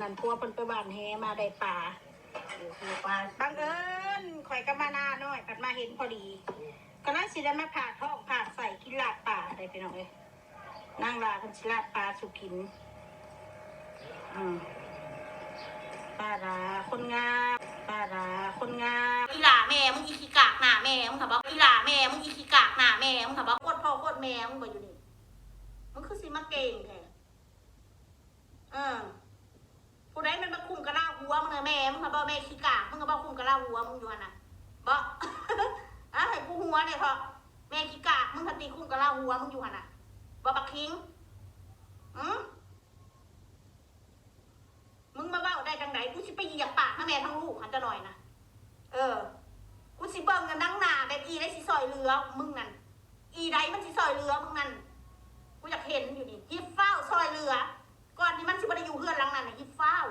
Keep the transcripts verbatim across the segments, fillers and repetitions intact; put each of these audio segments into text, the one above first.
นั่นผัวเพิ่นไปหว่านแหมาได้ปลา โอ้โห ปลา บังเอิญข่อยก็มานาน้อย ผัดมาเห็นพอดี ก็เลยสิได้มาผ่าท้องผ่าไส้กินลาบปลาได้พี่น้องเอ้ย นางลาเพิ่นสิลาบปลาสู่กิน อืม ปลาร้าคนงาม ปลาร้าคนงาม อีหล่าแม่มึง อีขี้กากหน้าแม่มึงค่ะบ่ อีหล่าแม่มึง อีขี้กากหน้าแม่มึงค่ะบ่ โคตรพ่อโคตรแม่มึงบ่อยู่นี่ มึงคือสิมาเก่งแท้ เออ ผู้ใดมันมาคุมกะลาหัวมึงนะ แม่มึงค่ะบ่ แม่ขี้กากมึงค่ะบ่ คุมกะลาหัวมึงอยู่หั่นน่ะบ่ อ่ะ ให้กูหัวเนี่ยเถาะ แม่ขี้กากมึงค่ะติ คุมกะลาหัวมึงอยู่หั่นน่ะบ่ บักคิง อืม มึงมาเว้าได้จังใด กูสิไปเหยียบปากทั้งแม่ทั้งลูกหั่นจะหน่อยนะ เออ กูสิเบิ่งกันดังหน้าแบบอีใดสิซอยเหลือมึงนั่น อีใดมันสิซอยเหลือมึงนั่น กูอยากเห็นอยู่นี่ ฮิปฟ้าวซอยเหลือ ก่อนที่มันสิบ่ได้อยู่เฮือนหลังนั้นน่ะ ฮิปฟ้าว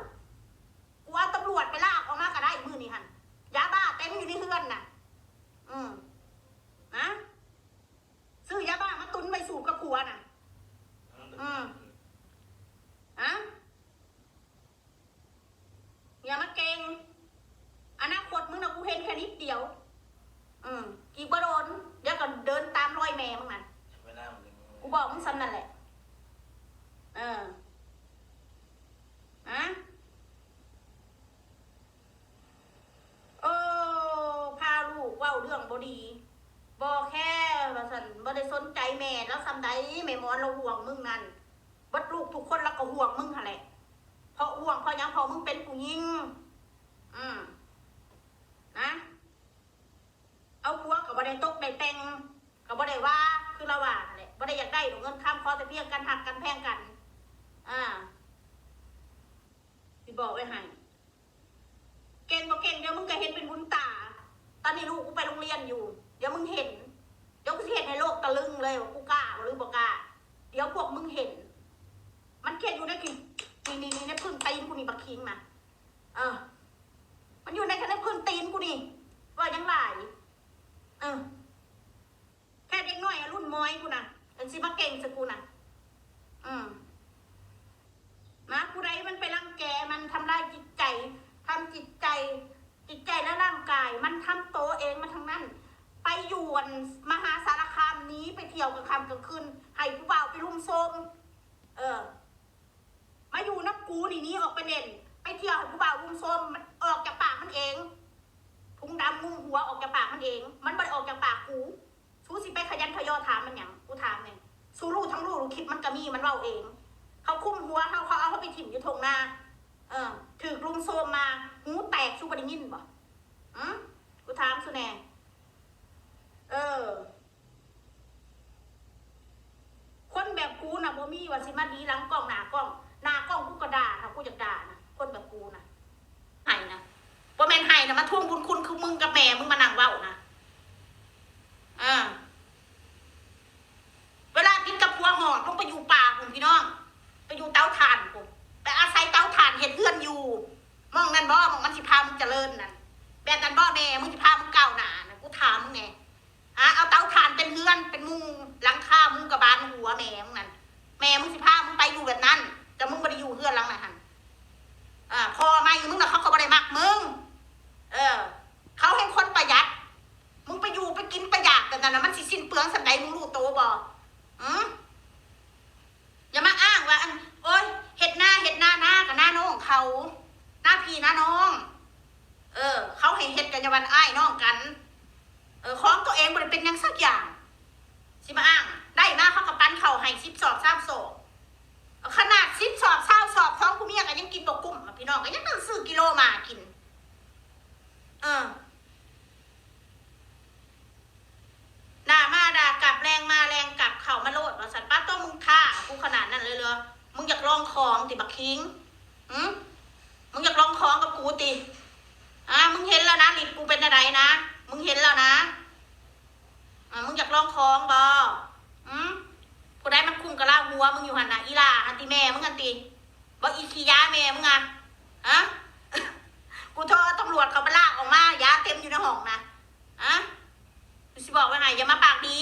กูเอาตำรวจไปลากออกมาก็ได้มื้อนี้หั่น ยาบ้าเต็มอยู่ในเฮือนน่ะ อืม นะ ซื้อยาบ้ามาตุนไว้สูบกับผัวน่ะ อืม อะ อย่ามาเก่ง อนาคตมึงนะกูเห็นแค่นิดเดียว อืม อีกบ่โดน เดี๋ยวก็เดินตามรอยแม่มึงนั่น กูบอกมึงซ้ำนั่นแหละ เออ อะ เออ พาลูกเว้าเรื่องบ่ดี บ่แคร์ว่าซั่น บ่ได้สนใจแม่แล้วส่ำใด แม่หมอนเราห่วงมึงนั่น เบิดลูกทุกคนแล้วก็ห่วงมึงหั่นแหละ เพราะห่วงเพราะหยัง เพราะมึงเป็นผู้หญิง อืม นะ เอาผัวก็บ่ได้ตกได้แต่ง ก็บ่ได้ว่า คือเราว่าหั่นแหละ บ่ได้อยากได้ดอกเงินคำ ขอแต่เพียงกันฮักกันแพงกัน อ่า สิบอกไว้ให้ เก่งบ่เก่ง เดี๋ยวมึงก็เห็นเป็นบุญตา ตอนนี้ลูกกูไปโรงเรียนอยู่ เดี๋ยวมึงเห็น เดี๋ยวกูสิเห็นให้โลกตะลึงเลยว่ากูกล้าหรือบ่กล้า เดี๋ยวพวกมึงเห็น มันเขียนอยู่ในกิน นี่นี่นี่ในพื้นตีนกูนี่ บักคิงนะ เออ มันอยู่ในแค่ในพื้นตีนกูนี่ ว่ายังหลาย เออ แค่เด็กน้อยอะรุ่นมอยกูนะ มันสิมาเก่งใส่กูนะ อืม นะ ผู้ใดมันไปรังแกมัน ทำลายจิตใจ ทำจิตใจ จิตใจและร่างกาย มันทำโตเองมันทั้งนั้น ไปอยู่อันมหาสารคามนี้ ไปเที่ยวกลางค่ำกลางคืน ให้ผู้บ่าวไปรุมโทรม เออ มาอยู่นำกูนี่ หนีออกไปเล่น ไปเที่ยวให้ผู้บ่าวรุมโทรม มันออกจากปากมันเอง ถุงดำงุ้มหัวออกจากปากมันเอง มันบ่ได้ออกจากปากกู สูสิไปขยันขยอถามมันหยัง กูถามแหน่ สูรู้ทั้งรู้ รู้คลิปมันก็มี มันเว้าเอง เขาคุมหัวเฮา เขาเอาเฮาไปถิ่มอยู่ท่งนา เออ ถืกรุมโทรมมา หูแตก สูบ่ได้ยินบ่ อืม กูถามสูแหน่ เออ คนแบบกูน่ะบ่มีว่าสิมาดีหลังกล้องหน้ากล้อง หน้ากล้องกูก็ด่านะ กูอยากด่านะ คนแบบกูน่ะ ไห้นะ บ่แม่นไห้นะ มาทวงบุญคุณคือมึงกับแม่มึงมานั่งเว้านะ อ่า เวลากินกับผัวหอบลงไปอยู่ป่าพุ้นพี่น้อง ไปอยู่เตาถ่านพุ้น ไปอาศัยเตาถ่านเฮ็ดเฮือนอยู่ หม่องนั่นบ่ หม่องมันสิพามึงเจริญนั่น แบบนั้นบ่แม่ มึงสิพามึงก้าวหน้านั่น กูถามมึงแหน่ อ่ะ เอาเตาถ่านเป็นเฮือน เป็นมุงหลังคา มุงกะบาลหัวแม่มึงนั่น แม่มึงสิพามึงไปอยู่แบบนั้น แต่มึงบ่ได้อยู่เฮือนหลังนั้นหั่น อ่า พ่อแม่มึงน่ะเขาก็บ่ได้มักมึง เออ เขาแฮงคนประหยัด มึงไปอยู่ไปกินประหยัดแบบนั้นน่ะ มันสิสิ้นเปลืองส่ำใด มึงรู้โตบ่ อืม อย่ามาอ้างว่าอัน โอ๊ย เฮ็ดนา เฮ็ดนา นาก็นาน้องเขา นาพี่นาน้อง เออ เขาให้เฮ็ดกันอย่าว่าอ้ายน้องกัน เออ ของตัวเองบ่ได้เป็นหยังสักอย่าง สิมาอ้าง ได้มาเขาก็ปันเข้าให้สิบสอบ ซาวสอบ ขนาดสิบสอบ ซาวสอบ ของผู้เมียก็ยังกินบ่กุ้มอะ พี่น้อง ก็ยังต้องซื้อกิโลมากิน เออ ด่ามาด่ากลับ แรงมาแรงกลับ เข้ามาโลด ว่าซั่น ป้าโต้ มึงฆ่ากูขนาดนั้นเลยเหรอ มึงอยากลองของติ บักคิง หืม มึงอยากลองของกับกูติ อ่า มึงเห็นแล้วนะ ลิดกูเป็นอะไรนะ มึงเห็นแล้วนะ อ่า มึงอยากลองของบ่ อืม ผู้ใดมันคุมกะลาหัวมึงอยู่หั่นน่ะ อีหล่าหั่นติ แม่มึงหั่นติ บ่ อีขี้ยาแม่มึงอะ ฮะ กูโทรเอาตำรวจเขาไปลากออกมา ยาเต็มอยู่ในห้องนะ อะ กูสิบอกไว้ให้ อย่ามาปากดี